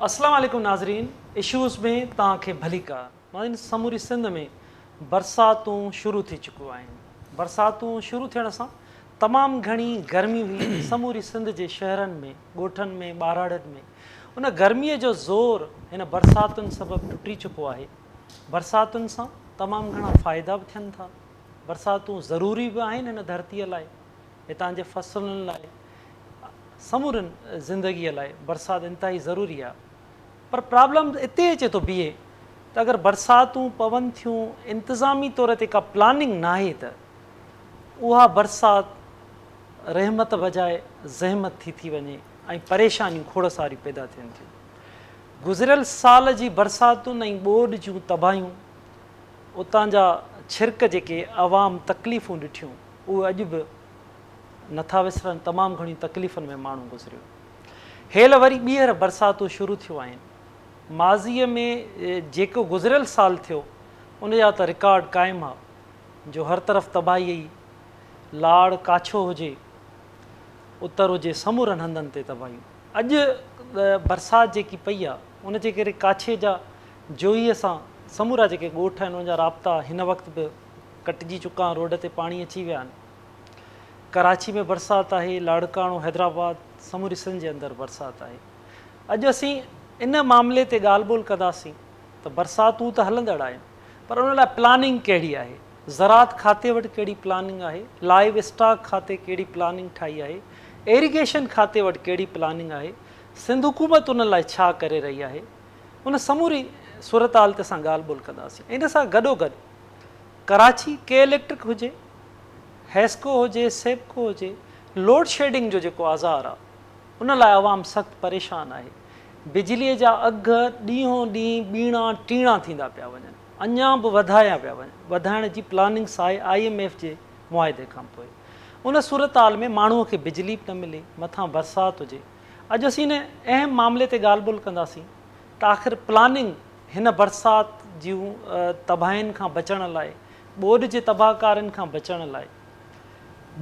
السلام عليڪم ناظرين اشوز ۾ توهان کي ڀليڪار. ناظرين سموري سنڌ ۾ برساتون شروع ٿي چڪيون آهن. برساتون شروع ٿيڻ سان تمام گهڻي گرمي هئي سموري سنڌ جي شهرن ۾ ڳوٺن ۾ ٻهراڙين ۾ ان گرمي جو زور هن برساتن سبب ٽٽي چڪو آهي. برساتن سان تمام گهڻا فائدا به ٿين ٿا. برساتون ضروري به آهن هن ڌرتي لاء هتان جي فصلن لاء سمورين زندگيء لاء برسات انتهائي ضروري آهي پر پرابلم اتي اچي ٿو بيهي ته اگر برساتون پون ٿيون انتظامي طور تي ڪا پلاننگ ناهي ته اها برسات رحمت بجاء زحمت ٿي ٿي وڃي ۽ پريشانيون کوڙ ساريون پيدا ٿين ٿيون. گذريل سال جي برساتن ۽ ٻوڏ جون تباهيون اتان جا ڇرڪ جيڪي عوام تڪليفون ڏٺيون اهي اڄ به نٿا وسرن، تمام گهڻيون تڪليفن ۾ ماڻهو گذريو. هيل وري ٻيهر برساتون شروع ٿيون آهن. ماضيء ۾ جيڪو گذريل سال ٿيو ان جا ته رڪارڊ قائم آ جو هر طرف تباهي ئي، لاڙ ڪاڇو هجي، اتر هجي سمورن هنڌن تي تباهيون. اڄ برسات جيڪي پئي آ ان جي ڪري ڪاڇي جا جوهيء سان سمورا جيڪي ڳوٺ آهن انهن جا رابطا هن وقت به ڪٽجي چڪا آهن، روڊ تي پاڻي اچي ويا آهن. ڪراچي ۾ برسات آهي، لاڙڪاڻو، حيدرآباد، سموري سنڌ جي اندر برسات آهي. اڄ اسين ان معاملي تي ڳالهه ٻولهه ڪنداسين ته برساتون ته هلندڙ آهن پر ان لاء پلاننگ ڪهڙي آهي، زراعت کاتي وٽ ڪهڙي پلاننگ آهي، لائيو اسٽاڪ کاتي ڪهڙي پلاننگ ٺاهي آهي، ايريگيشن کاتي وٽ ڪهڙي پلاننگ آهي، سنڌ حڪومت ان لاء ڇا ڪري رهي آهي، ان سموري صورتحال تي اسان ڳالهه ٻولهه ڪنداسين ۽ ان سان گڏوگڏ ڪراچي ڪي اليڪٽرڪ هجي، حيسڪو هجي، سيپڪو هجي، لوڊشيڊنگ جو جيڪو آزار آ ان لاء عوام سخت پريشان آهي. بجليء جا اگهه ڏينهون ڏينهن ٻيڻا ٽيڻا ٿيندا پيا وڃن، اڃا به وڌايا پيا وڃن، وڌائڻ جي پلاننگس آهي I M F جي معاهدي کان پوء. ان صورتحال ۾ ماڻهوء کي بجلي به نه ملي، مٿان برسات هجي. اڄ اسين ان اهم معاملي تي ڳالهه ٻولهه ڪنداسين ته آخر پلاننگ هن برسات جون تباهين کان بچڻ لاء، ٻوڏ جي تباهڪارين کان بچڻ لاء،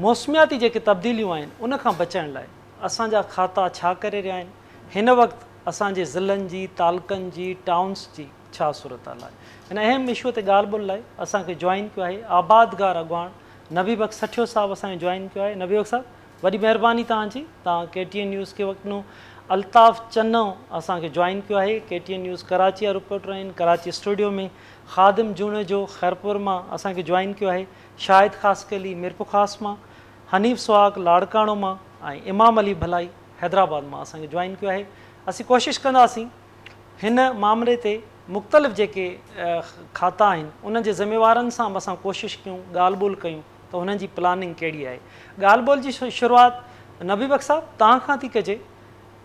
موسمياتي جيڪي تبديليون آهن ان کان بچڻ لاء اسان جا کاتا ڇا ڪري رهيا آهن، هن وقت اسان جي ضلعن جي، تعلقن جي، ٽائونس جي ڇا صورتحال آهي. هن اهم اشو تي ڳالهه ٻولهه لاء اسان کي جوائن ڪيو آهي آبادگار اڳواڻ نبي بخش سٺيو صاحب اسان کي جوائن ڪيو آهي. نبي بخش صاحب وڏي مهرباني توهان جي توهان ڪي ٽي اين نيوز کي وقت ڏنو. الطاف چنو اسان کي جوائن ڪيو آهي ڪي ٽي اين نيوز ڪراچي جا رپورٽر آهن ڪراچي اسٽوڊيو ۾ خادم جوڻيجو خيرپور مان اسان کي جوائن ڪيو آهي شاهد خاصخيلي ميرپورخاص مان حنيف سهاڳ لاڙڪاڻو مان ۽ امام علي ڀلائي حيدرآباد مان اسان کي جوائن ڪيو آهي اسين ڪوشش ڪنداسين هن مامري تي مختلف جيڪي کاتا آهن انهن جي ذميوارن سان به اسان ڪوشش ڪيون ڳالهه ٻولهه ڪيون ته هنن جي پلاننگ ڪهڙي آهي. ڳالهه ٻولهه جي شروعات نبي بخش صاحب توهان کان ٿي ڪجي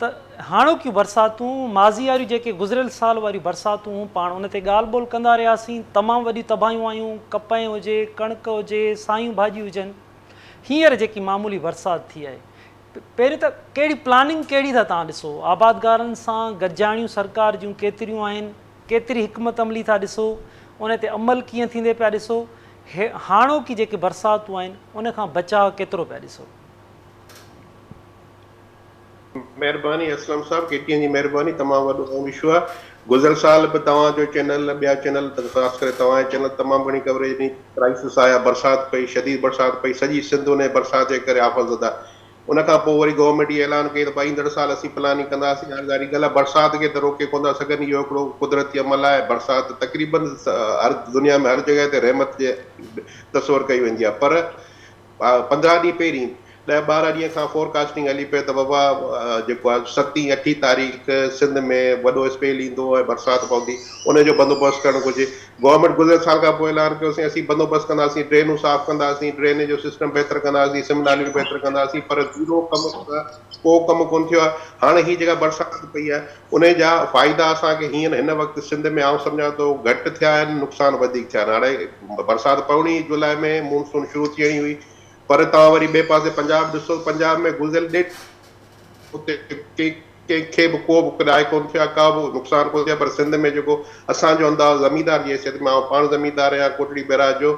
ته هاڻوڪيون برساتون ماضي واريون جيڪي گذريل سال واريون برساتون هيون پاڻ ان تي ڳالهه ٻولهه ڪندا رهياسين تمام وڏيون تباهيون آيون ڪپهه هجي ڪڻڪ هجي سايون ڀاڄيون هجن هينئر جيڪي معمولي برسات ٿي آهي پهريون ته ڪهڙي پلاننگ ڪهڙي ٿا توهان ڏسو آبادگارن سان گڏجاڻيون سرڪار جون ڪيتريون آهن ڪيتري حڪمت عملي ٿا ڏسو ان تي عمل ڪيئن ٿيندي پيا ڏسو هاڻوڪي جيڪي برساتون آهن ان کان بچاء ڪيترو پيا ڏسو؟ مهرباني اسلم صاحب ڪي ٽي اين جي مهرباني تمام وڏو اهم اشو آهي گذريل سال به توهان جو چينل ٻيا چينل خاص ڪري توهان جي چينل تمام گهڻي ڪوريج ڏني ڪرائسس آيا برسات پئي شديد برسات پئي سڄي سنڌ انهي برسات جي ڪري آفت زده ان کان پوء وري گورنمينٽ اهو اعلان ڪيو ته ڀائي ايندڙ سال اسين پلاننگ ڪنداسين. هاڻي ظاهري ڳالهه آهي برسات کي ته روڪي ڪونه ٿا سگهن اهو هڪڙو قدرتي عمل آهي. برسات تقريبن هر دنيا ۾ هر جڳهه تي رحمت جي تصور ڪئي ويندي آهي پر 15 ڏينهن پهرين 10 12 ڏينهن کان فورڪاسٽنگ هلي پئي ته بابا جيڪو آهي ستين اٺين تاريخ سنڌ ۾ وڏو اسپيل ايندو ۽ برسات پوندي ان جو بندوبست ڪرڻ گهرجي. گورنمينٽ گذريل سال کان پوء اعلان ڪيو سين اسين بندوبست ڪنداسين، ڊرينون صاف ڪنداسين، ڊرينيج جو سسٽم بهتر ڪنداسين، سم ناليون بهتر ڪنداسين پر زيرو ڪم ڪو ڪم ڪونه ٿيو آهي. هاڻي هي جيڪا برسات پئي آهي انهي جا فائدا اسان کي هينئر هن وقت سنڌ ۾ آئون سمجهان ٿو گهٽ ٿيا آهن نقصان وڌيڪ ٿيا آهن. هاڻي برسات پوڻي هئي جولاء ۾ مون سون شروع ٿيڻي هئي پر توهان وري ٻئي پاسي پنجاب ڏسو پنجاب ۾ گذريل ڏيڍ اتي ڪنهن کي به ڪو به ڪراء ڪونه ٿيو آهي، ڪا به نقصان ڪونه ٿيو آهي پر سنڌ ۾ جيڪو اسان جو انداز زميندار جي حيثيت ۾ آئون پاڻ زميندار آهيان ڪوٽڙي بئراج جو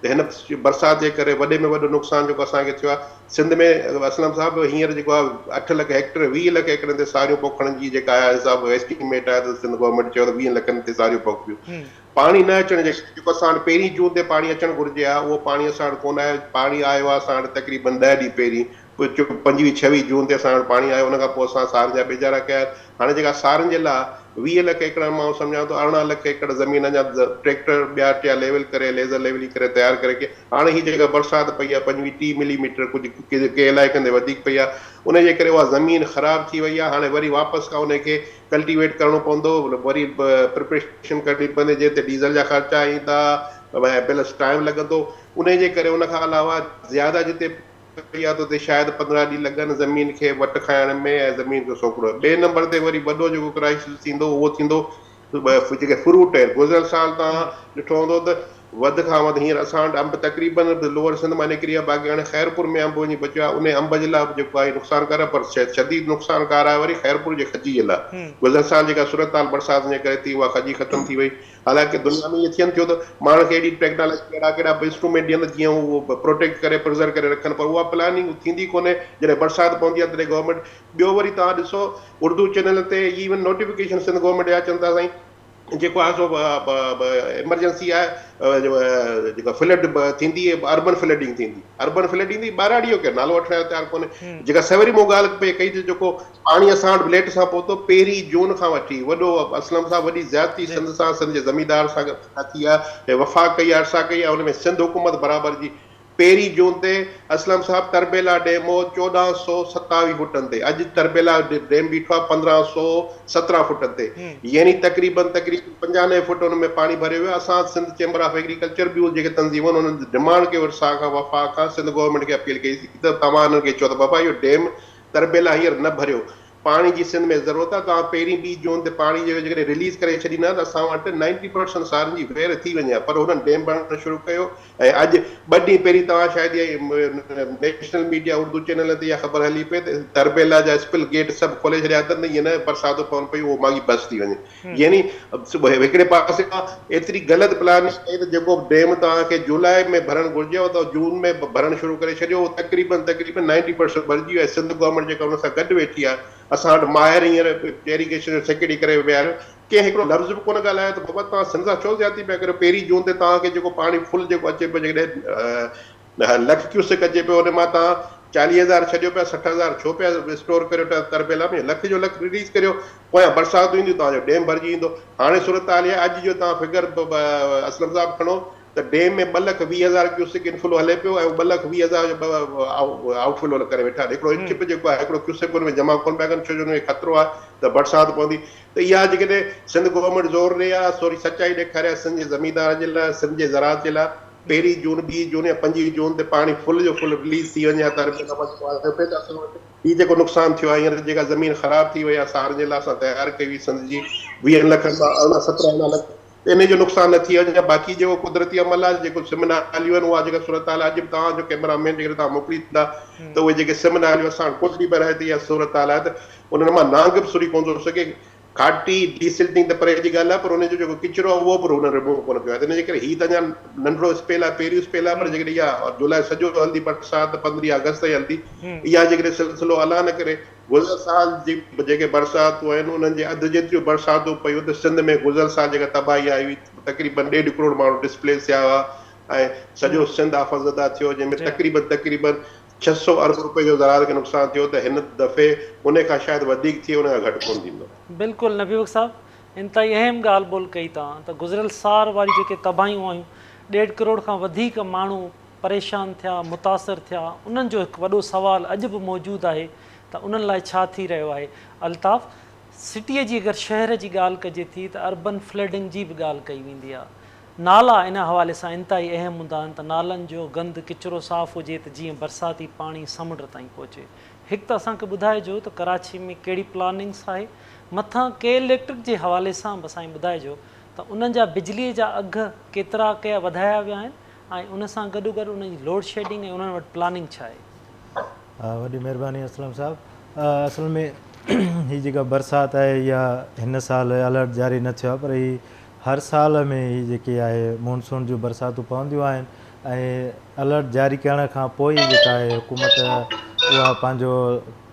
ته هن برسات جي ڪري وڏي ۾ وڏو نقصان جيڪو اسان کي ٿيو آهي سنڌ ۾ اسلم صاحب، هينئر جيڪو آهي 8 لک هيڪٽر، 20 لک ايڪڙن تي ساريون پوکڻ جي جيڪا آهي حساب ايسٽيميٽ آهي ته سنڌ گورنمينٽ چيو ته 20 لکن تي ساريون پوکبيون. پاڻي نه اچڻ جي ڪري جيڪو اسان وٽ پهرين جون تي پاڻي اچڻ گهرجي ها اهو پاڻي اسان وٽ ڪونه آيو. پاڻي آيو آهي اسان وٽ تقريبن 10 ڏينهن پهرين، 25 26 جون تي اسان وٽ پاڻي آيو، ان کان پوء اسان سارين جا ٻيجارا ڪيا. هاڻي جيڪا سارين جي لاء 20 لک ايڪڙن مان آئون سمجهان ٿو 18 لک ايڪڙ زمين اڃا ٽريڪٽر ٻيا ٽيا ليول ڪري ليزر ليولنگ ڪري تيار ڪري ڪي هاڻي هي جيڪا برسات پئي آهي 25 30 ملي ميٽر ڪجهه ڪي علائقن تي وڌيڪ پئي آهي، ان جي ڪري اها زمين خراب ٿي وئي آهي. هاڻي وري واپس کان ان کي ڪلٽيويٽ ڪرڻو پوندو، وري پرپريشن ڪرڻي پوندي، جنهن تي ڊيزل جا خرچا ايندا ۽ پلس ٽائيم لڳندو ان جي ڪري. ان کان علاوه زياده جتي پئي آهي ته اتي شايد 15 ڏينهن لڳن زمين کي وٽ کائڻ ۾ ۽ زمين کي سوڪڙو. ٻئي نمبر تي وري وڏو جيڪو ڪرائسس ٿيندو اهو ٿيندو جيڪي فروٽ آهن. گذريل سال توهان ڏٺو هوندو ته وڌ کان وڌ هينئر اسان وٽ انب تقريبن لوئر سنڌ مان نڪري ويا، باقي هاڻي خيرپور ۾ انب وڃي بچيو آهي. انهي انب جي لاء به جيڪو آهي نقصانڪار آهي، پر شديد نقصانڪار آهي وري خيرپور جي کجي جي لاء. گذريل سال جيڪا صورتحال برساتن جي ڪري ٿي اها کجي ختم ٿي وئي. حالانڪه دنيا ۾ ائين ٿين ٿيو ته ماڻهن کي اهڙي ٽيڪنالاجي اهڙا ڪهڙا به انسٽرومينٽ ڏين ته جيئن هو پروٽيڪٽ ڪري پرزرو ڪري رکن، پر اها پلاننگ ٿيندي ڪونهي. جڏهن برسات پوندي آهي تڏهن گورنمينٽ ٻيو وري توهان ڏسو اردو چينلن تي ايون نوٽيفڪيشن سنڌ گورنمينٽ جا اچن ٿا، سائين جيڪو آهي سو ايمرجنسي آهي، جيڪا فلڊ ٿيندي اربن فلڊنگ ٿيندي، اربن فلڊنگ ٿيندي، ٻهراڙي جو ڪير نالو وٺڻ جو تيار ڪونهي. جيڪا سويري مون ڳالهه پئي ڪئي ته جيڪو پاڻي اسان وٽ ليٽ سان پهتو پهرين جون کان وٺي، وڏو اسلم صاحب وڏي زيادتي سنڌ سان سنڌ جي زميندار سان ٿي آهي، وفاق ڪئي آهي، ارسا ڪئي آهي، ان ۾ سنڌ حڪومت برابر جي. پهرين جون تي اسلم صاحب تربيلا ڊيم هو 1427 فوٽن تي، اڄ تربيلا ڊيم بيٺو آهي 1517 فوٽن تي، يعني تقريبن تقريبن 95 فوٽ ان ۾ پاڻي ڀريو ويو. اسان سنڌ چيمبر آف ايگريڪلچر ٻيون جيڪي تنظيمون آهن انهن ڊمانڊ ڪئي ارسا کان وفاق کان سنڌ گورنمينٽ کي اپيل ڪئي سي ته توهان انهن کي چئو ته بابا اهو ڊيم تربيلا هينئر نه ڀريو، پاڻي جي سنڌ ۾ ضرورت آهي، توهان پهرين ٻي جون تي پاڻي جو جيڪڏهن رليز ڪري ڇڏيندا ته اسان وٽ نائنٽي پرسنٽ سارين جي وير ٿي وڃي ها، پر هنن ڊيم ڀرڻ شروع ڪيو ۽ اڄ ٻه ڏينهن پهرين توهان شايد اها نيشنل ميڊيا اردو چينلن تي اها خبر هلي پئي ته تربيلا جا اسپل گيٽ سڀ کولي ڇڏيا اٿن ته ائين نه برساتون پون پيون اهو ماڳهين بس ٿي وڃي. يعني هڪڙي پاسي کان ايتري غلط پلاننگ ڪئي ته جيڪو ڊيم توهان کي جولاء ۾ ڀرڻ گهرجي اهو توهان جون ۾ ڀرڻ شروع ڪري ڇڏيو، اهو تقريبن تقريبن نائنٽي پرسنٽ ڀرجي ويو ۽ سنڌ گورنمينٽ جيڪا ان سان گڏ ويٺي آهي، اسان وٽ ماهر هينئر ايريگيشن جو سيڪريٽري ڪري ويا آهن، ڪنهن هڪڙو لفظ به ڪونه ڳالهايو ته بابا توهان سنڌ سان ڇو زيادتي پيا ڪريو، پهرين جون تي توهان کي جيڪو پاڻي فل جيڪو اچي پيو جيڪڏهن لک ڪيوسڪ اچي پيو ان مان توهان 40,000 ڇڏيو پيا، 60,000 ڇو پيا اسٽور ڪريو تربيلا ۾، لک جو لک رليز ڪريو، پويان برساتون اينديون توهان جو ڊيم ڀرجي ويندو. هاڻي صورتحال اها آهي اڄ جو توهان فگر اسلم صاحب کڻو ته ڊيم ۾ 2,20,000 ڪيوسڪ انفلو هلي پيو ۽ 2,20,000 جو آئوٽ فلو ڪري ويٺا آهن. هڪڙو انچ به جيڪو آهي هڪڙو ڪيوسڪ ان ۾ جمع ڪونه پيا ڪن ڇو جو ان ۾ خطرو آهي ته برسات پوندي ته اها جيڪڏهن سنڌ گورنمينٽ زور ڏئي ها سوري سچائي ڏيکاري ها سنڌ جي زميندارن جي لاء سنڌ جي زراعت جي لاء پهرين جون ٻي جون يا 25 جون تي پاڻي فل جو فل رليز ٿي وڃي ها ته ته اسان وٽ هي جيڪو نقصان ٿيو آهي هينئر جيڪا زمين خراب ٿي وئي آهي سارين جي لاء اسان تيار ڪئي هئي سنڌ جي 20 لکن مان 18 17 18 لک ته انهي جو نقصان نه ٿي وڃي باقي جيڪو قدرتي عمل آهي جيڪو سم ناليون آهن اها جيڪا صورتحال آهي اڄ به توهان جو ڪئميرا مين جيڪڏهن توهان موڪليندا ته اهي جيڪي سم ناليون اسان وٽ ڪوٽڙي بئراج تي اها صورتحال آهي ته انهن مان نانگ به سري ڪونه ٿو سگهي. کاٽي ڊي سلٽنگ ته پري جي ڳالهه آهي پر ان جو جيڪو ڪچرو آهي اهو به هنن ريموو ڪونه ڪيو آهي ته ان جي ڪري هي ته اڃا ننڍڙو اسپيل آهي پهريون اسپيل آهي پر جيڪڏهن اها جولاء سڄو هلندي برسات 15 آگسٽ تائين هلندي اها جيڪڏهن سلسلو الله نه ڪري گذريل سال جي جيڪي برساتون آهن انهن جي اڌ جيتريون برساتون پيون ته سنڌ ۾ گذريل سال جيڪا تباهي آئي هئي تقريبن ڏيڍ ڪروڙ ماڻهو ڊسپليس ٿيا هئا ۽ سڄو سنڌ آفت زده ٿيو جنهن ۾ تقريبن تقريبن 600 ارب روپين جو زراعت کي نقصان ٿيو ته هن دفعي ان کان شايد وڌيڪ ٿئي ان کان گهٽ ڪونه ٿيندو. بلڪل نبي بخش صاحب انتهائي اهم ڳالهه ٻولهه ڪئي توهان ته گذريل سار واري جيڪي تباهيون آيون ڏيڍ ڪروڙ کان وڌيڪ ماڻهو پريشان ٿيا متاثر ٿيا انهن جو هڪ وڏو سوال اڄ به موجود آهي ته انهن لاء ڇا ٿي رهيو آهي الطاف سٽيء جي اگر شهر جي ڳالهه ڪجي ٿي ته اربن فلڊنگ جي به ڳالهه ڪئي ويندي آهي نالا ان حوالي سان انتهائي اهم هوندا آهن ته نالن جو گند ڪچرو صاف هجي ته جيئن برساتي پاڻي سمنڊ تائين پهچي. هڪ ته اسان کي ٻڌائجو ته ڪراچي ۾ ڪهڙي پلاننگس آهي؟ مٿان ڪي اليڪٽرڪ جي حوالي سان به سائين ٻڌائجو ته انهن جا بجلي جا اگهه ڪيترا ڪيا وڌايا ويا آهن ۽ ان سان گڏوگڏ انهن جي لوڊشيڊنگ ۽ انهن وٽ پلاننگ ڇا آهي؟ وڏي مهرباني اسلم صاحب اصل ۾ هي جيڪا برسات آهي اها هن سال الرٽ جاري نه ٿيو آهي پر هي هر سال ۾ هي جيڪي آهي مونسون جون برساتون پونديون آهن ۽ الرٽ جاري ڪرڻ کان پوء ئي جيڪا آهي حڪومت اها پنهنجو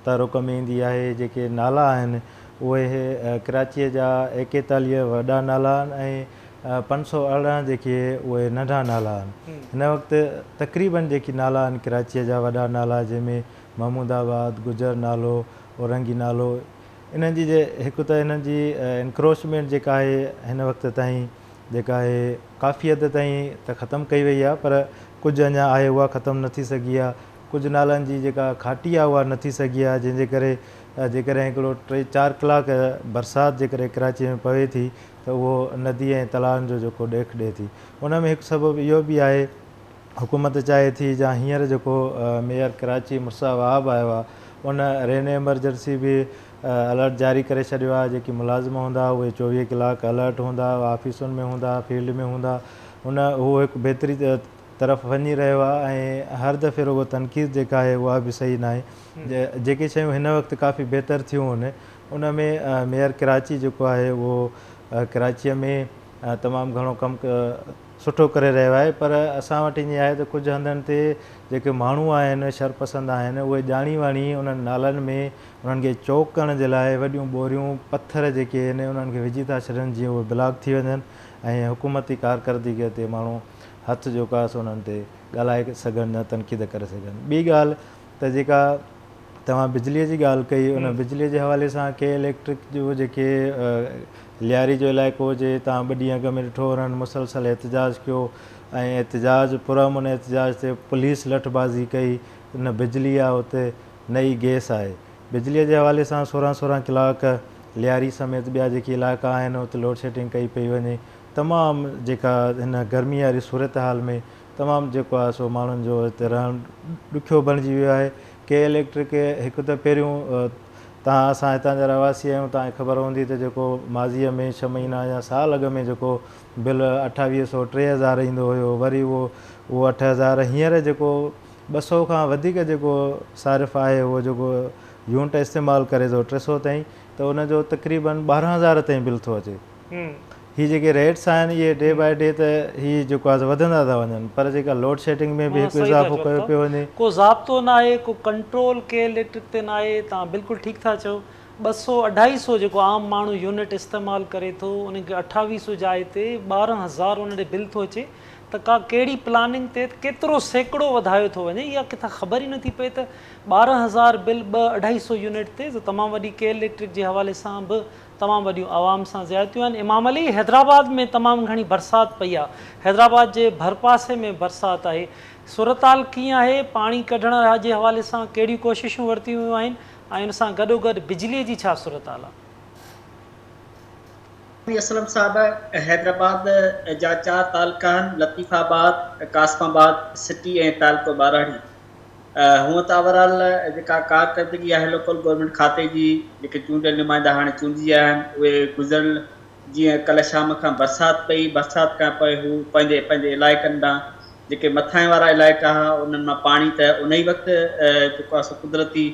تحرڪ ۾ ايندي آهي. جيڪي نالا آهن اهي ڪراچيء جا 41 وڏا نالا آهن ۽ 518 جيڪي اهي ننڍا نالا آهن. هن وقت تقريبن جيڪي نالا آهن ڪراچيء جا وڏا نالا جنهن ۾ محمود آباد، گجر نالو، اورنگي نالو انهن جي هڪ ته انهن جي انڪروچمينٽ جيڪا آهي هن وقت تائين جيڪا آهي ڪافي حد تائين ته ختم ڪئي وئي آهي پر ڪجهه اڃا آهي اها ختم نه ٿي سگهي آهي. ڪجهه نالن جي جيڪا کاٽي آهي اها نه ٿي سگهي آهي جنهن جي ڪري جيڪڏهن هڪڙو 3 4 ڪلاڪ برسات جيڪڏهن ڪراچي ۾ پوي ٿي ته اهو ندي ۽ تلائن جو جيڪو ڏيک ڏئي ٿي. ان ۾ هڪ سبب اهو به آهي حڪومت چاهي ٿي جا هينئر جيڪو ميئر ڪراچي مرتضيٰ وهاب آيو آهي ان رين ايمرجنسي به الرٽ جاري ڪري ڇڏيو آهي. جيڪي ملازم هوندا اهي 24 ڪلاڪ الرٽ هوندا، آفيسن ۾ هوندا، فيلڊ ۾ هوندا. ان اهو هڪ بهتري طرف وڃي رهيو آهي ۽ هر دفعي رڳو تنقيد جيڪا آهي اها به صحيح ناهي. جيڪي شيون هن وقت ڪافي بهتر ٿيون آهن ان ۾ ميئر ڪراچي جيڪو آهي اهو ڪراچيء ۾ تمام گهڻو ڪم سٺو ڪري رهيو آهي پر اسان وٽ ائين آهي ته ڪجهه هنڌن تي جيڪي ماڻهو آهن شرپسند آهن اهي ڄاڻي واڻي انهن نالن ۾ انهن کي چوڪ ڪرڻ جي لاء وڏيون ٻوريون پٿر جيڪي آهن انهن کي وجهي ٿا ڇڏن جيئن اهي بلاڪ ٿي وڃن ۽ حڪومتي ڪارڪردگيء تي ماڻهو هٿ جيڪو آهي سو انهن تي ڳالهائي سگهن يا تنقيد ڪري سگهن. ٻي ڳالهه ته جيڪا توهان بجليء جي ڳالهه ڪئي ان بجليء جي حوالي سان ڪي اليڪٽرڪ جو جيڪي لياري جو علائقو هجي توهان ٻه ڏينهن اڳ ۾ ڏٺو انهن مسلسل احتجاج ڪيو ۽ احتجاج پرامن احتجاج تي پوليس لٺبازي ڪئي نه بجلي آهي اتي نه ئي گئس آهي. بجليء جي حوالي سان 16 16 ڪلاڪ لياري سميت ٻيا جيڪي علائقا آهن اتي لوڊشيڊنگ ڪئي پئي وڃي. تمام جيڪا هن گرمي واري صورتحال ۾ تمام جيڪو آهي سو ماڻهن جو هتي رهڻ ڏکيو بڻجي ويو آهي. ڪي اليڪٽرڪ هڪ ته پهريون توهان اسان هتان جا رهواسي آهيون توهان کي خبر هوندي ته جيڪو ماضيء ۾ 6 مهينا يا سال اڳ ۾ جيڪو بل 2800 3000 ايندو هيو وري اهو اهو 8000 هينئر جيڪو 200 کان وڌيڪ جيڪو صارف آهي اهو جيڪو يونٽ استعمال ڪري ٿو 300 تائين ته ان جو تقريبن 12,000 تائين بل ٿو اچي. هي جيڪي ريٽس آهن اهي ڊي باء ڊي ته هي جيڪو آهي وڌندا ٿا وڃن پر جيڪا لوڊ شيڊنگ ۾ به هڪ اضافو ڪيو پيو وڃي. ڪو ضابطو ناهي ڪو ڪنٽرول ڪي اليڪٽرڪ تي ناهي توهان بلڪل ٺيڪ ٿا چئو 200 250 جيڪو عام ماڻهو يونٽ استعمال ڪري ٿو ان کي 2800 جاء تي 12,000 ان ڏي بل ٿو اچي ته ڪا ڪهڙي پلاننگ تحت ڪيترو سيڪڙو وڌايو ٿو وڃي اها ڪٿان خبر ئي نٿي پئي ته 12,000 بل ٻه اڍائي سو يونٽ تي ته تمام وڏي ڪي اليڪٽرڪ جي حوالي سان به تمام وڏيون عوام سان زيادتيون آهن. امام علي حيدرآباد ۾ تمام گهڻي برسات پئي آهي حيدرآباد جي ڀرپاسي ۾ برسات آهي صورتحال ڪيئن آهي پاڻي ڪڍڻ جي حوالي سان ڪهڙيون ڪوششون ورتيون ويون آهن ۽ ان سان گڏوگڏ بجلي جي ڇا صورتحال آهي؟ اسلم صاحب حيدرآباد جا 4 تعلقا آهن لطيف آباد، قاسم آباد، سٽي ۽ تعلقو ٻاراڙي. هونء ته اوور آل جيڪا ڪارڪردگي آهي لوڪل گورنمينٽ کاتي جي جيڪي چونڊيل نمائندا هاڻي چونڊجي آيا آهن اهي گذريل جيئن ڪلهه شام کان برسات پئي برسات کان پوء هو پنهنجي پنهنجي علائقن ڏانهن جيڪي مٿانهين وارا علائقا هئا انهن مان پاڻي ته ان ئي وقت جيڪو آهي سو قدرتي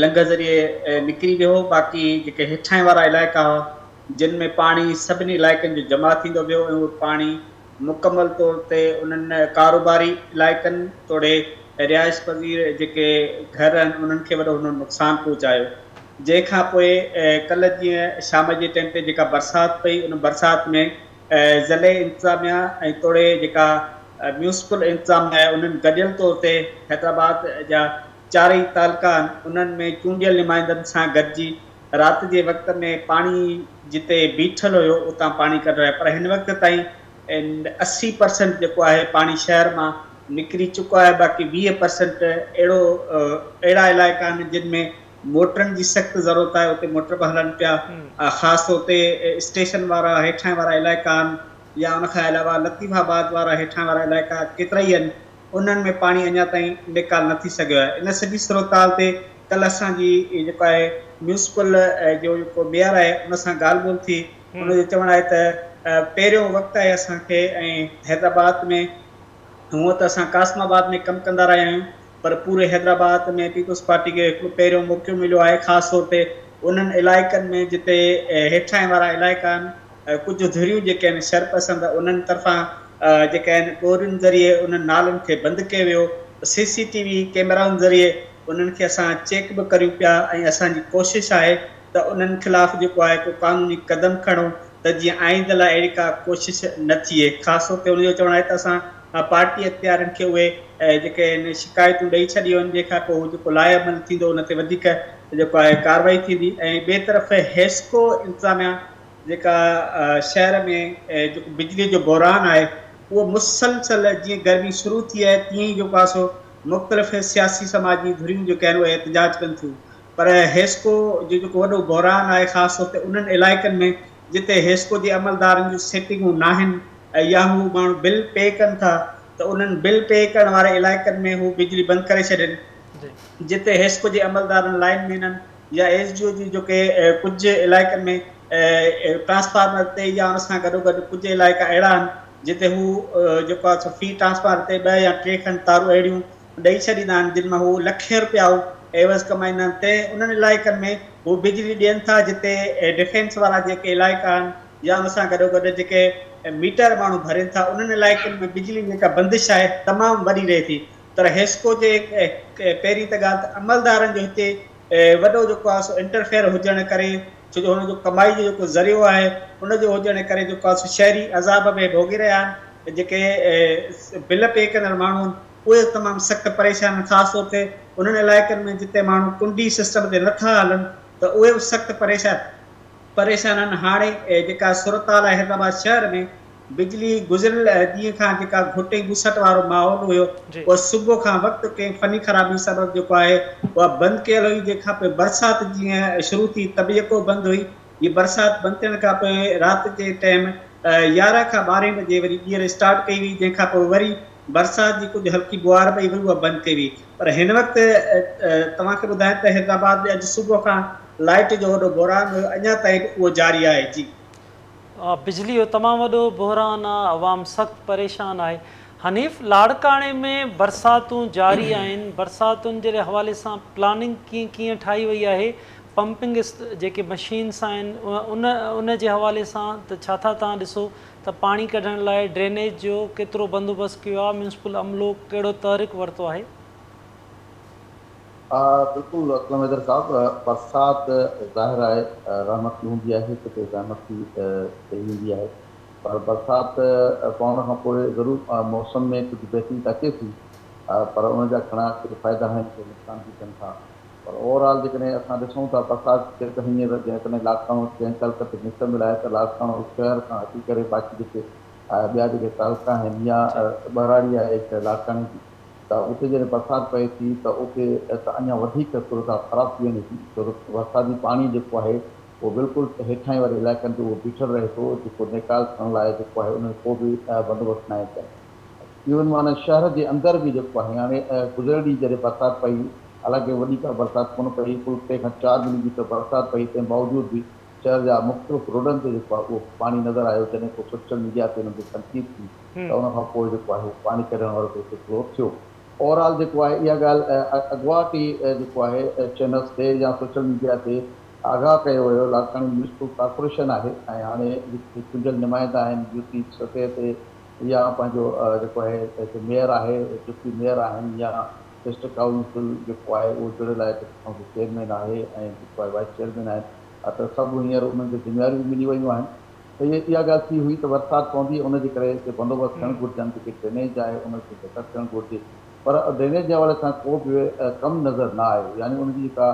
لنگهه ذريعي نڪري ويو هو باقي جيڪي هيٺانهين وارا علائقا هئا جن ۾ پاڻي سڀني علائقن جو جمع ٿيندو ويو ۽ اهو پاڻي مڪمل طور تي انهن ڪاروباري علائقن توڙي رهائش پذير جيڪي گهر آهن انهن کي وڏو هن نقصان پهچايو جنهن کان پوء ڪلهه جيئن شام جي ٽائيم تي جيڪا برسات پئي ان برسات ۾ ضلعي انتظاميا ۽ توڙي جيڪا ميونسپل انتظاميا آهي انهن گڏيل طور تي حيدرآباد جا چارئي تعلقا آهن انهن ۾ چونڊيل نمائندن سان گڏجي رات جي وقت ۾ پاڻي جتي بيٺل هيو اتان پاڻي ڪڍرايو پر هن وقت تائين 80% جيڪو آهي پاڻي شهر مان نڪري چڪو آهي باقي 20% اهڙو اهڙا علائقا آهن جن ۾ موٽرن جي سخت ضرورت آهي اتي موٽر به هلن پيا خاص طور تي اسٽيشن وارا هيٺاهين وارا علائقا آهن يا ان کان علاوه لطيف آباد وارا هيٺاهين وارا علائقا ڪيترائي آهن انهن ۾ پاڻي اڃا تائين نيڪال نه ٿي سگهيو آهي. ان سڄي صورتحال تي ڪلهه اسان جي جيڪو آهي ميونسپل جو جيڪو ميئر آهي ان سان ڳالهه ٻولهه ٿي ان جو چوڻ آهي ته پهريون وقت آهي اسان کي ۽ حيدرآباد ۾ هونء ته اسان قاسم آباد ۾ ڪم ڪندا رهيا آهيون پر پوري حيدرآباد ۾ پيپلز پارٽي کي هڪڙو پهريون موقعو مليو آهي خاص طور تي انهن علائقن ۾ جتي هيٺاهين وارا علائقا آهن ڪجهه ڌريون جيڪي آهن شرپسند انهن طرفان جيڪي آهن ٻورين ذريعي انهن نالن کي بند ڪيو ويو. سي سي ٽي وي ڪيمرائن ذريعي انهن کي اسان چيڪ به ڪريون پيا ۽ اسان جي ڪوشش آهي ته انهن خلاف جيڪو آهي ڪو قانوني قدم کڻون ته جيئن آئنده لاء اهڙي ڪا ڪوشش نه ٿئي. خاص طور تي ان جو چوڻ آهي ته اسان پارٽي اختيارين کي اهي جيڪي آهن شڪايتون ڏئي ڇڏيون آهن، جنهن کان پوء هو جيڪو لاء عمل ٿيندو ان تي وڌيڪ جيڪو آهي ڪارروائي ٿيندي. ۽ ٻئي طرف حيسڪو انتظاميا جيڪا شهر ۾ جيڪو بجلي جو بحران آهي اهو مسلسل جيئن گرمي شروع ٿي آهي تيئن ئي جيڪو آهي سو مختلف سياسي سماجي ڌريون جيڪي آهن اهي احتجاج ڪن ٿيون، پر حيسڪو جو جيڪو وڏو بحران آهي خاص طور تي انهن علائقن ۾ جتي حيسڪو جي عملدارن جون سيٽنگون ناهن يا هو ماڻهو بل پي ڪن ٿا ته انهن بل پي ڪرڻ واري علائقن ۾ هو بجلي بند ڪري ڇڏين، جتي حيسڪو جي عملدارن لائن مينن يا ايس ڊي او جي جيڪي ڪجهه علائقن ۾ ٽرانسفارمر تي يا ان سان گڏوگڏ ڪجهه علائقا اهڙا آهن جتي هو جيڪو آهي سو في ٽرانسفارمر تي 2 يا 3 کن تارون اهڙيون ڏئي ڇڏيندا آهن جن مان هو لکين روپيا عيوض ڪمائيندا آهن، تنهن انهن علائقن ۾ هو بجلي ڏين ٿا جتي ڊفينس وارا جيڪي علائقا آهن يا ان سان گڏوگڏ جيڪي ميٽر ماڻهو ڀرين ٿا انهن علائقن ۾ بجلي جيڪا بندش آهي تمام وڏي رهي ٿي. پر حيسڪو جي پهرين ته ڳالهه ته عملدارن جو هتي وڏو جيڪو آهي سو انٽرفيئر هجڻ ڪري، ڇو جو هن جو ڪمائي جو جيڪو ذريعو آهي ان جو هجڻ ڪري جيڪو آهي سو شهري عذاب ۾ ڀوڳي رهيا آهن. جيڪي بل پي ڪندڙ ماڻهو آهن اهي تمام سخت پريشان آهن، خاص طور تي انهن علائقن ۾ جتي ماڻهو ڪنڊي سسٽم تي نٿا هلن ته اهي به سخت پريشان آهن. هاڻي جيڪا صورتحال آهي حيدرآباد شهر ۾ بجلي گذريل ڏينهن کان جيڪا گهٽ ۽ ٻوسٽ وارو ماحول هيو اهو صبح کان وقت ڪنهن فني خرابي سبب جيڪو آهي اها بند ڪيل هئي، جنهن کان پوء برسات جيئن شروع ٿي ته به يڪو بند هئي. هي برسات بند ٿيڻ کان پوء رات جي ٽائيم 11 کان 12 بجي وري ٻيهر اسٽارٽ ڪئي وئي، جنهن کان پوء وري برسات جي ڪجهه هلڪي بوار پئي وري اها بند ڪئي وئي. پر هن وقت توهان کي ٻڌايان ته حيدرآباد ۾ اڄ صبح کان لائيٽ جو وڏو بحران هيو، اڃا تائين به اهو جاري آهي. جي. بجلي جو تمام وڏو بحران آ، عوام سخت پريشان آهي. حنيف، لاڙڪاڻي ۾ برساتون جاري آهن، برساتن جي حوالي سان پلاننگ ڪيئن ڪيئن ٺاهي وئي آهي، پمپنگ جيڪي مشينس آهن ان ان جي حوالي سان ته ڇا ٿا توهان ڏسو ته پاڻي ڪڍڻ لاء ڊرينيج جو ڪيترو بندوبست ڪيو آ، ميونسپل عملو ڪهڙو تحرڪ ورتو آهي؟ بلڪل اسلم حيدر صاحب، برسات ظاهر آهي رحمت به هوندي آهي ڪٿي زحمت به ٿي ويندي آهي، پر برسات پوڻ کان پوء ضرور موسم ۾ ڪجهه بهتري ته اچي ٿي، پر ان جا گهڻا ڪي فائدا آهن ڪي نقصان به ٿين ٿا. پر اوور آل جيڪڏهن اسان ڏسون ٿا برسات ٿئي ته هينئر جيڪڏهن لاڙڪاڻو جنهن تعلقي تي مشتمل آهي ته لاڙڪاڻو شهر کان هٽي ڪري باقي جيڪي ٻيا جيڪي تعلقا آهن يا ٻهراڙي آهي لاڙڪاڻي جي ته اتي جڏهن برسات پئي ٿي ته اتي ته اڃا وڌيڪ صورتحال خراب ٿي وڃي ٿي، ڇو ته برساتي پاڻي جيڪو آهي اهو بلڪل هيٺاهين واري علائقن تي اهو بيٺل رهي ٿو، جيڪو نيڪال ٿيڻ لاء جيڪو آهي ان جو ڪو به بندوبست ناهي ڪيل. ايون معنيٰ شهر جي اندر به جيڪو آهي هاڻي گذريل ڏينهن جڏهن برسات پئي، حالانڪه وڏي ڪا برسات ڪونه پئي، ڪل 3 کان 4 ملي ميٽر برسات پئي، تنهن باوجود به شهر جا مختلف روڊن تي جيڪو آهي اهو پاڻي نظر آيو، جڏهن ڪو سوشل ميڊيا تي انهن تي تنقيد ٿي ته ان کان پوء جيڪو آهي اهو پاڻي ڪڍڻ وارو ڪو سلسلو ٿيو. اوور آل جيڪو آهي اها ڳالهه اڳواٽ ئي جيڪو آهي چينلز تي يا سوشل ميڊيا تي آگاهه ڪيو ويو، لاڙڪاڻي ميونسپل ڪارپوريشن آهي ۽ هاڻي جيڪي چونڊيل نمائندا آهن يوسي سطح تي يا پنهنجو جيڪو آهي هتي ميئر آهي، ڊپٽي ميئر آهن يا ڊسٽرڪٽ ڪائونسل جيڪو آهي اهو جڙيل آهي ڊسٽرڪٽ ڪائونسل چيئرمين آهي ۽ جيڪو آهي وائيس چيئرمين آهن ته سڀ هينئر انهن کي ذميواريون به ملي ويون آهن ته اها ڳالهه ٿي هئي ته برسات پوندي ان جي ڪري هتي بندوبست ٿيڻ گهرجن جيڪي ڊرينيج آهي ان کي بهتر ٿيڻ گهرجي پر ڊرينيج جي حوالي سان ڪو به ڪم نظر نه آيو يعني ان جي جيڪا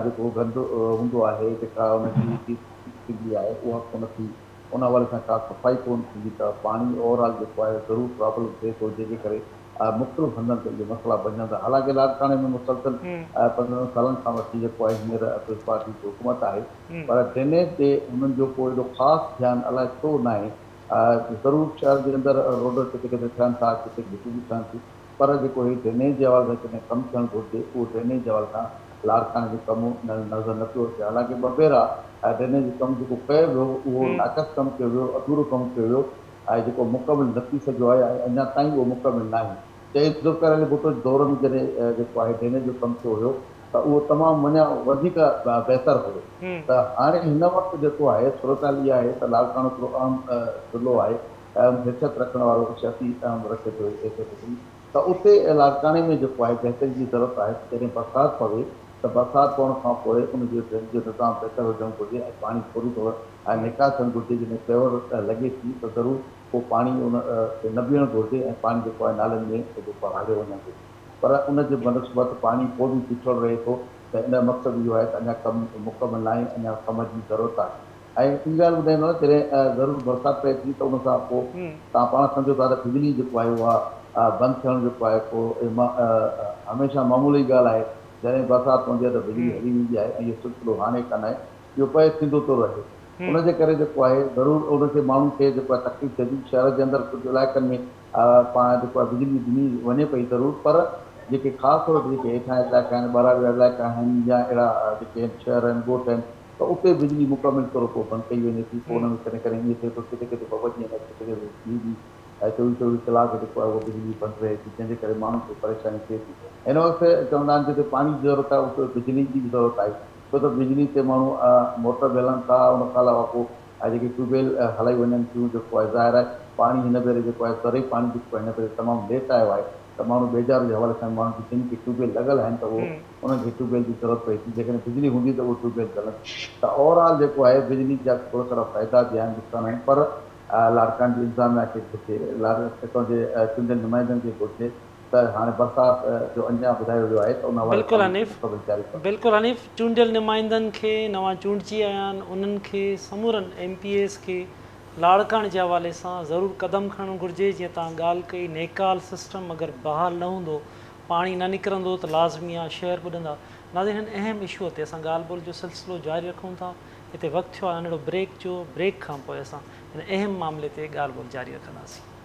جيڪو گند هوندو آهي جيڪا ان جي ٿيندي آهي اها ڪونه ٿي ان حوالي سان ڪا صفائي ڪونه ٿيندي ته پاڻي اوور آل جيڪو آهي ضرور پرابلم ٿئي ٿو جنهن جي ڪري مختلف هنڌن تي اهي مسئلا بنجن ٿا حالانڪه لاڙڪاڻي ۾ مسلسل 15 سالن کان وٺي جيڪو آهي هينئر پيپلز پارٽي جي حڪومت آهي پر ڊرينيج تي هنن جو ڪو ايڏو خاص ڌيان الائي ڇو ناهي. ضرور شهر جي اندر روڊ ڪٿي ڪٿي ٺهن ٿا ڪٿي گهٽيون به ٺهن ٿيون پر جيڪو هي ڊرينيج جي حوالي سان ڪڏهن ڪم ٿيڻ گهرجي اهو ڊرينيج جي حوالي سان لاڙڪاڻي جو ڪم نظر نه پيو اچي حالانڪه ٻه ڀيرا ڊرينيج جو ڪم جيڪو ڪيو ويو اهو ناقص ڪم ڪيو ويو اڌورو ڪم ڪيو ويو ۽ جيڪو مڪمل نه ٿي سگهيو آهي ۽ اڃا تائين اهو مڪمل ناهي. شهيد ذوالفقار علي ڀٽو جي دور ۾ جڏهن جيڪو آهي ڊرينيج جو ڪم ٿيو هيو ته اهو تمام اڃا وڌيڪ بهتر هيو ته هاڻي هن وقت جيڪو آهي صورتحال اها آهي ته لاڙڪاڻو هڪڙو اهم ضلعو آهي. اهم حيثيت رکڻ وارو سياسي اهم رکي ٿو حيثيت ته اتي لاڙڪاڻي ۾ جيڪو آهي بهتري جي ضرورت آهي ته جڏهن برسات پوي ته برسات پوڻ کان پوء ان جو ڊرين جو نظام بهتر هجڻ گهرجي ۽ پاڻي فوري طور نيڪال ٿيڻ گهرجي. جڏهن پيور لڳي ٿي ته ضرور پوء پاڻي ان تي نه بيهڻ گهرجي ۽ پاڻي جيڪو آهي نالن ۾ جيڪو آهي هليو وڃڻ گهرجي، پر ان جي بنسبت پاڻي پوء به بيٺل رهي ٿو ته ان جو مقصد اهو آهي ته اڃا ڪم مڪمل ناهي، اڃا ڪم جي ضرورت آهي. ۽ ٻي ڳالهه ٻڌائيندو آهيان، جڏهن ضرور برسات پئي ٿي ته ان سان پوء توهان پاڻ سمجهو ٿا ته بجلي جيڪو آهي اها بند ٿيڻ جيڪو آهي پوء هميشه معمولي ڳالهه آهي. جڏهن برسات پوندي آهي ته بجلي هلي ويندي آهي ۽ اهو سلسلو هاڻي ڪانه آهي، اهو پئي ٿيندو ٿو رهي. ان جي ڪري جيڪو آهي ضرور ان کي ماڻهن کي جيڪو آهي تڪليف ٿئي ٿي. شهر جي اندر ڪجهه علائقن ۾ پاڻ جيڪو آهي بجلي ڏني وڃي پئي ضرور، پر جيڪي خاص طور تي جيڪي هيٺان علائقا آهن، ٻهراڙي وارا علائقا آهن يا اهڙا جيڪي آهن شهر آهن، ڳوٺ آهن، ته اتي بجلي مڪمل طور پوء بند ڪئي وڃي ٿي. پوء ان ۾ ڪڏهن ڪڏهن ائين ٿئي ٿو ڪٿي ڪٿي ٻه ٻه ڏينهن ڪٿي ڪٿي ڏينهن ڏينهن ۽ چوويهه چوويهه ڪلاڪ جيڪو آهي اها بجلي بند رهي ٿي، جنهن جي ڪري ماڻهن کي پريشاني ٿئي ٿي. هن وقت چوندا آهن جتي پاڻي جي ضرورت آهي اتي بجلي جي به ضرورت آهي، ڇو ته بجلي تي ماڻهو موٽر به هلن ٿا، ان کان علاوه پوء جيڪي ٽيوب ويل هلائي وڃن ٿيون، جيڪو آهي ظاهر آهي پاڻي هن ڀيري جيڪو آهي زرعي پاڻي جيڪو هن ڀيري تمام ليٽ آيو آهي ته ماڻهو ٻيجارو جي حوالي سان ماڻهن کي جن کي ٽيوب ويل لڳل آهن ته اهو انهن کي ٽيوب ويل جي ضرورت پئي ٿي، جيڪڏهن بجلي هوندي ته اهو ٽيوب ويل هلن ته اوور آل جيڪو آهي بجلي جا کوڙ سارا فائدا به آهن نقصان آهن، پر لاڙڪاڻي جي انتظاميا کي گهرجي، اتان جي چونڊيل نمائندن کي گهرجي ته هاڻي برسات جو اڃا ٻڌايو ويو آهي ته ان حوالي بلڪل سان حنيف مڪمل جاري ڪرڻ. بلڪل حنيف چونڊيل نمائندن کي نوان چونڊجي آيا آهن انهن کي سمورن ايم پي ايز کي لاڙڪاڻي جي حوالي سان ضرور قدم کڻڻ گهرجي، جيئن توهان ڳالهه ڪئي نيڪال سسٽم اگر بحال نه هوندو، پاڻي نه نڪرندو ته لازمي آ شهر ٻڏندا. ناظرين هن اهم اشوء تي اسان ڳالهه ٻولهه جو سلسلو جاري رکون ٿا، هتي وقت ٿيو آ ننڍڙو بريڪ جو، بريڪ کان پوء اسان هن اهم معاملي تي ڳالهه ٻولهه جاري رکنداسين.